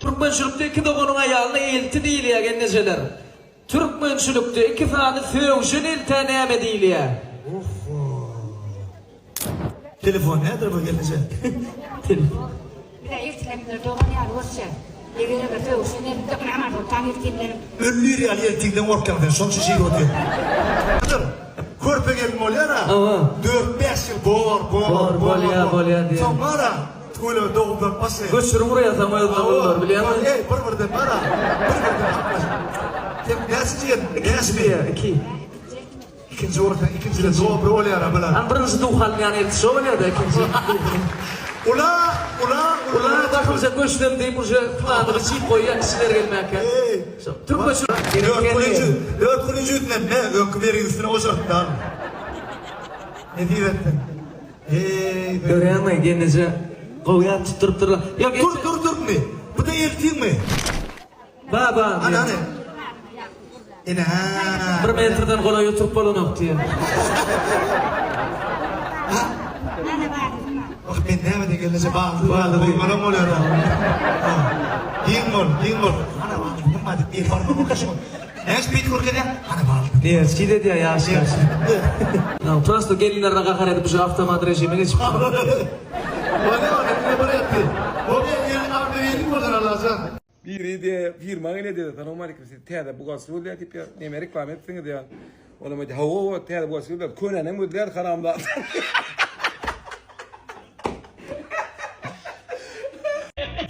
Türkmençilikde iki doganyň aýalyna elti diýilýär gelnejeler. Türkmençilikde iki sany sögüşen eltä näme diýilýär? Ohho. Telefon nädir bu gelneje? Telefon. Bize eltilenler dogan ýaly görüşýär. Eger-eger sögüşen eltde Amansoltan eltinlerim. Öldür ýaly eltiňden gorkýaň sen şoň üçin şeýdip otyrň. Häzir körpe gelin bolýar-a. Hawa. Dört-bäş ýyl bor, bor, Bor, bolýar, bolýar diýýär. Soň bar-a, tüweleme dogumlanyp başlaýar. Göçürip urýarsaň özüne gollar bilýäňmi? Eý, bir-birden bar-a, bir-birden haklaşyp. Sen näçinji gelin? Ikinji diýýär, iki. Ikinji bolsa ikinjide dobry bolýara bular. Hany birinji duh alynýan elti şo bolýada ikinji duhuny. Ula ula Ula dahylyja göçsem diýip uje planyny biçip goýýa kişiler gelmäkä. Şo türkmençe Dörtgulyjy Dörtgulyjy üstüne ne öňki bergi üstüne oşatdy al. Nesip etsin. Eý. Görýäňmi gelneje gowy ýat tutdurypdyrlar. Ýok Dur dur dur indi. Bu da eltiňmi? Baba. Hany hany. Ine hä. Bir metrden golaý oturyp bolanok diýýär. Wah men näme diýen gelneje bagtly bagtly bolmalam bolýar. Giň bol, giň bol. Hana bagtly nima diýip bir barmagyny kaşyp. Näme beýdip görkezýäň? Hana bagtly. Diýýär, şeýle diýýär ýaş ýaş. Prosto gelinlerine gahar edip uje awtomat režime geçipdir. Bolýar, bolýar, bolýar. Bolýar, ýeri agzybirlik bolsun Allajan. Biri diýýär, firma gelýär diýýär, Salowmaleýkim, siz täze buhgalter gözleýär diýip ýa, neme reklama etdiňiz ýa. Olam aýdýar, hawa, hawa, täze buhgalter gözleýär, könänem gözleýär, haramzada.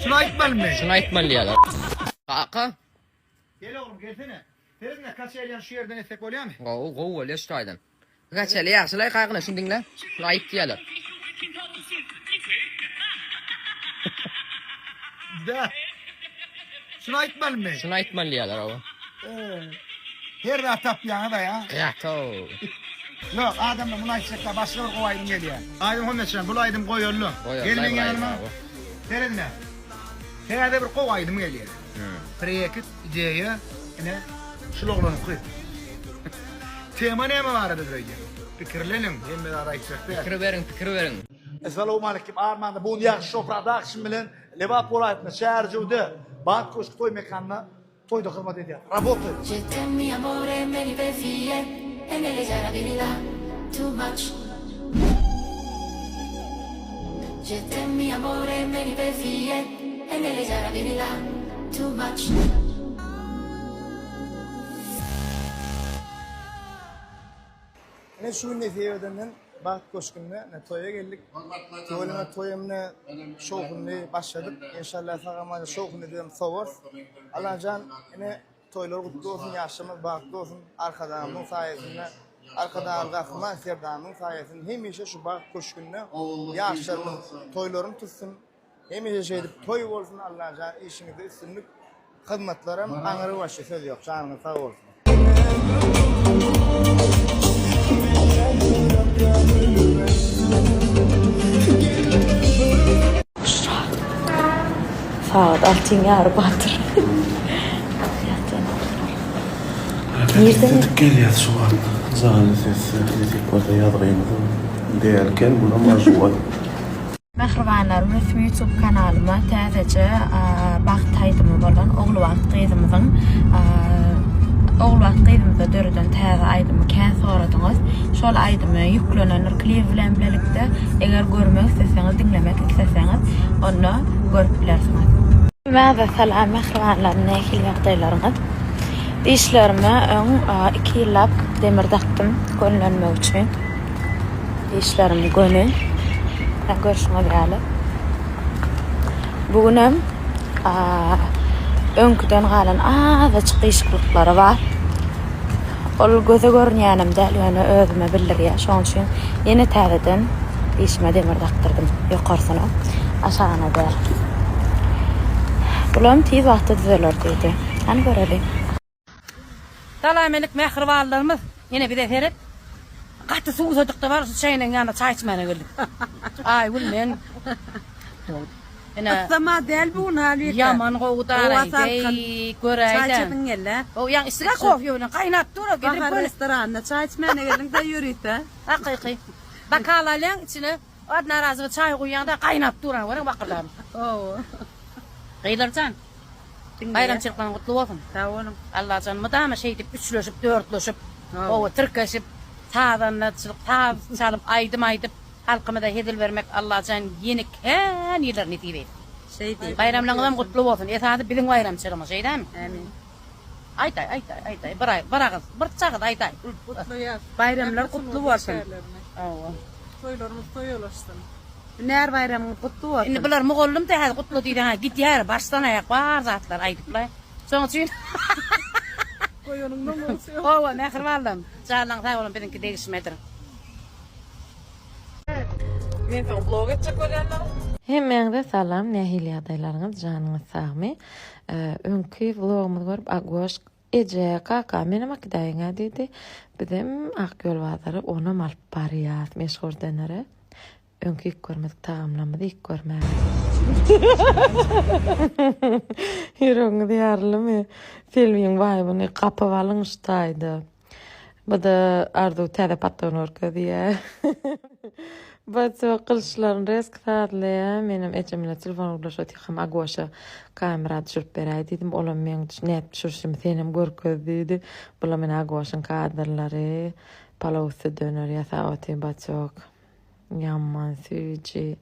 Şuny aýtmalymy? Şuny aýtmaly diýýärler. Kaka. Gel oglum gelsene. Serediňä kaçelýany şu ýerden etsek bolýamy? Gowy, gowy bolýar şu taýdan. Kaçeli ýagşylaý kakyna şuny diňle. Şuny aýt diýýärler. Da. Şuny aýtmalymy? Şuny aýtmaly diýýärler hawa. Her zat tapýaňyz-a ýa. Ýa-tow. Ýok, adamlar muny aýtjakda başga bir gowy aýdym gelýär. Aýdym Hommetjan, bul aýdym goýaly. Goýaly, Gel meň bul aýdym, ýanyma. hawa. Serediň-ä. Täze bir gowy aýdym gelýär. Proýekt, ideýa, ine, şul oglanyňky. Tema näme baradadyr öýdýäň? Pikirleniň, hemme zat aýtjak däl. Pikir beriň, pikir beriň. Essalawmaleýkim Armanda bu gün Ýagşy Show Production bilen Lebap welaýatynda Çärjewde Bagt köşgi toý mekanynda toýda hyzmat edýär. Rabotaý. Ine şu gün nesip edenden Bagt köşgünde ine toýa geldik. Tüweleme toýa ine şowhunly başladyk. Enşalla sag-aman şowhunly edibem sowarys. Allajan ine toýlar gutly bolsun, ýaşlarymyz bagtly bolsun. Arkadagymyzyň saýasynda, Arkadagly Gahryman Serdarymyzyň saýasynda hemişe şu Bagt köşgünde ýaşlarymyz toýlaryny tutsun. Hemişe şeýdip toý bolsun Allajan işiňizde üstünlik hyzmatlaram aňry başy söz ýok janyňyz sag bolsun. Sagat altyň ýary batyr. Ýatan. Nirden? Gelýär şu wagt. Janly sesli nesip bolsa ýazgymyz dälken bulam ažuwal. Mähribanlarym resmi youtube kanalyma täzeje bagt aýdymy bolan Ogulbagt gyzymyzyň Ogulbagt gyzymyzda döreden täze aýdymy kän soradyňyz. Şol aýdymy ýüklenendir klip bilen bilelikde. Eger görmek isleseňiz, diňlemek isleseňiz, onda görüp bilersiňiz. Hemmäňize salam mähribanlarym nähili ýagdaýlaryňyz? Dişlerime öň 2 ýyllap demir dakdym gönülenmek üçin. Dişlerim göni. Ine görşüňiz ýaly. Bu günem öňküden galan azajyk gyşyklyklary bar. Ol göze görünýänem däl, ýöne özüme bildirýär. Şonuň üçin ýene täzeden dişime demir dakdyrdym. Ýokarsyna, aşagyna däl. Bulam tiz wagtda düzeler diýdi. Hany göreli. Salamelik mähribanlarymyz ene bize seret gaty suwsadykda bar şu çaýnagyň ýanyna çaý içmäne geldik Aýgül men ene Yssama däl bu gün Halbike. Ýaman gowy Howa salkyn. daraý göräýdä Çaý içesiň gelä. O ýaňy içdik-ä kofe bilen gaýnap dur o Bahar restoranynda çaý içmäne geldiň-de ýörite. Hakyky. Bokal alýaň içine odnorazowy çaý guýýaň-da gaýnap dur ana görüň wakyrdap. Hawa. Gyzlarjan. Diňleýän. Baýramçylyklaryň gutly bolsun. Sag boluň. Allajan mydama şeýdip üçleşip, dörtleşip, gowy tirkeşip, sazandaçylyk, saz çalyp, aýdym aýdyp, halkymyza hezil bermek Allajan ýene kän ýyllar nesip etsin. Şeý diý. Baýramlaryňyzam gutly bolsun. Esasy biziň baýramçylygymyz, şeýdämi? Ämin. Aýdaý, aýdaý, aýdaý. Bir aý, bir agyz, bir çagyz aýdaý. Gutlaýas. Baýramlar gutly bolsun. Hawa. Toýlarymyz toýalaşsyn. Hünär baýramyňyz gutly bolsun. Indi bular mugallym da häzir gutly diýseň hä gidýär başdan aýak bar zatlar aýdyplaý. Şoň üçin Goýanyň nomerisi ýok. Hawa mähribanlarym. Janlaň sag bolun biziňki degişmedir. Men saňa blog etjek bolýanlar. Hemmäňize salam nähili ýagdaýlaryňyz janyňyz sagmy öňki vlogymyzy görüp Agoş eje kaka menem äkidäýiňä diýdi bizem ak ýol bazara onam alyp barýas meşhur dönere Öňki iýip görmedik tagamlarymyzy iýip görmäge. Ýüregiňiz ýaryldymy? Selbiň waýbyny gapyp alyň şu taýda. Bu-da Arzuw täze patony görkezýär. Batýok gylyçlaryny reski sazlaýar. Menem ejem bilen telefon gürleşip otyrkam Agoşa kamera düşürip beräý diýdim. Olam meň nädip düşürişimi senem görkez diýdi. Bulam ine Agoşyň kadrlary. Palaw üsti döner ýasap otyr Batýok. Ýaman süýji.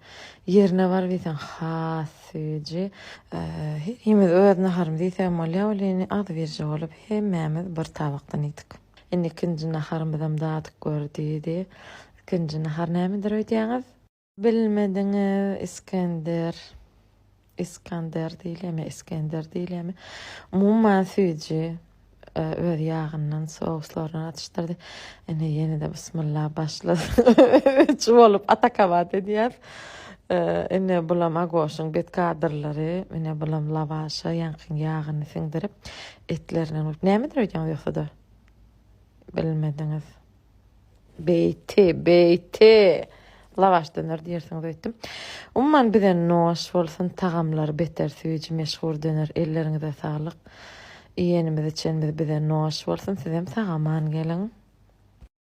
Ýerine baryp iýseň has süýji. Herimiz öz naharymyzy iýsegem bolýar welin agzybirje bolup hemmämiz bir tabakdan iýdik. Indi ikinji naharymyzam dadyp gör diýdi. Ikinji nahar nämedir öýdýäňiz? Bilmediňiz Iskender. Iskander diýilýärmi, Iskender diýilýärmi? Umuman süýji öz ýagyndan, souslaryndan atyşdyrdy. Ine ýene-de bismillah başlady. Üç bolup atakawat edýäs. Ine bulam agoşyň bet kadrlary, ine bulam lawaşa ýaňkyň ýagyny siňdirip, etlerinden urup. Nämedir öýdýäňiz ýogsa-da? Bilmediňiz. Beýti, beýti! Lawaş döner diýersiňiz öýtdüm. Umuman bize noş bolsun, tagamlary beter süýji meşhur döner elleriňize saglyk. Iýenimiz içenimiz bize noş bolsun, sizem sag-aman geliň.